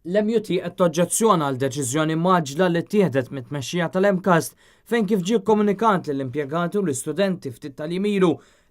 L-MUT qed toġġezzjona għal deċiżjoni mgħaġġla li ttieħdet mit-tmexxija tal-MCAST fejn kif ġie kkomunikat lill-impjegati u l-istudenti ftit tal-jiem ilu,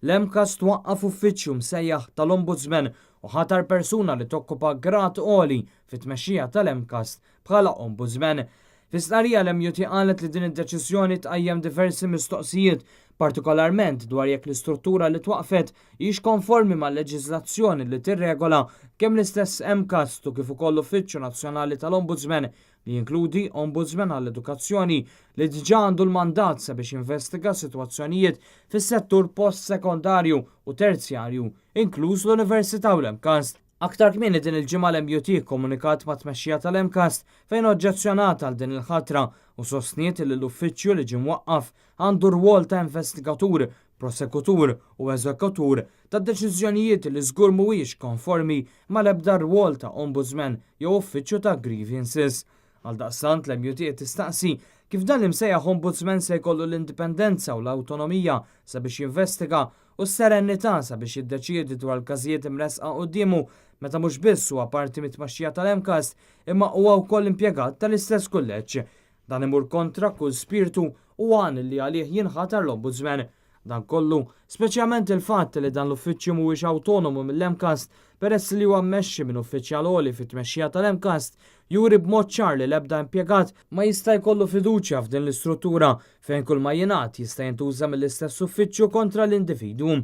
l-MCAST waqqaf uffiċċju msejjaħ tal-Ombudsman u ħatar persuna li tokkupa grad għoli fit-tmexxija tal-MCAST bħala Ombudsman. Fi stqarrija l-MUT qalet li din id-deċiżjoni tqajjem diversi mistoqsijiet, partikolarment dwar jekk l-istruttura li twaqqfet hix konformi mal-leġiżlazzjoni li tirregola kemm l-istess MCAST u kif ukoll l-Uffiċċju Nazzjonali tal-Ombudsman li jinkludi Ombudsman għall-Edukazzjoni li diġà għandu l-mandat sabiex jinvestiga sitwazzjonijiet fis-settur post-sekondarju u terzjarju, inkluż l-Università u l-MCAST. Aktar kmieni din il-ġimgħa l-MUT kkomunikat mat-tmexxija tal-MCAST fejn oġġezzjonat għal din il-ħatra u sostniet li l-uffiċċju li ġie mwaqqaf għandu rwol ta' investigatur, prosekutur u eżekutur ta' deċiżjonijiet li żgur mhuwiex konformi mal-ebda rwol ta' Ombudsman jew uffiċċju ta' grievances. Għaldaqstant l-MUT qed tistaqsi kif dan l-imsejjaħ Ombudsman se jkollu l-indipendenza u l-awtonomija sabiex jinvestiga u s-serenità sabiex jiddeċiedi dwar l-każijiet imressqa quddiemu meta mhux biss huwa parti mit-tmexxija tal-MCAST imma huwa wkoll impjegat tal-istess kulleġġ. Dan imur kontra kull spirtu u għan li għalih jinħatar l-Ombudsman. Dan kollu, speċjalment il-fatt li dan l-uffiċċju mhuwiex awtonomu mill-MCAST peress li huwa mmexxi minn uffiċjal għoli fit-tmexxija tal-MCAST, juri b'mod ċar li l-ebda impjegat ma jista' jkollu fiduċja f'din l-istruttura fejn kull ma jingħad jista' jintuża mill-istess uffiċċju kontra l-individwu.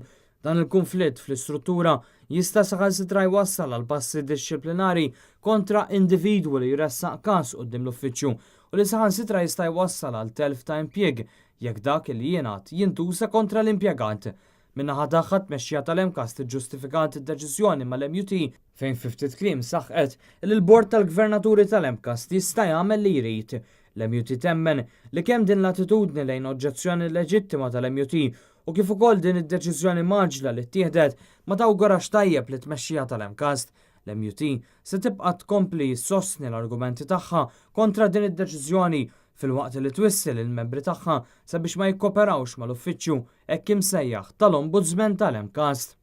Dan il-kunflitt fl-istruttura jista' saħansitra jwassal għal passi dixxiplinari kontra individwu li jressaq każ quddiem l-uffiċċju u li saħansitra jista' jwassal għal telf ta' impjieg jekk dak li jingħad jintuża kontra l-impjegat. Min-naħa tagħha t-tmexxija tal-MCAST iġġustifikat id-deċiżjoni mal-MUT fejn fi ftit kliem saħqet li l-Bord tal-Gvernaturi tal-MCAST jista' jagħmel li jrid. L-MUT temmen li kemm din l-attitudni lejn oġġezzjoni leġittima tal-MUT u kif ukoll din id-deċiżjoni mgħaġġla li ttieħdet ma tawgurax tajjeb lit-tmexxija tal-MCAST. L-MUT se tibqa' tkompli ssostni l-argumenti tagħha kontra din id-deċiżjoni filwaqt li twissi lill-membri tagħha sabiex ma jikkoperawx mal-uffiċċju hekk imsejjaħ tal-Ombudsman tal-MCAST.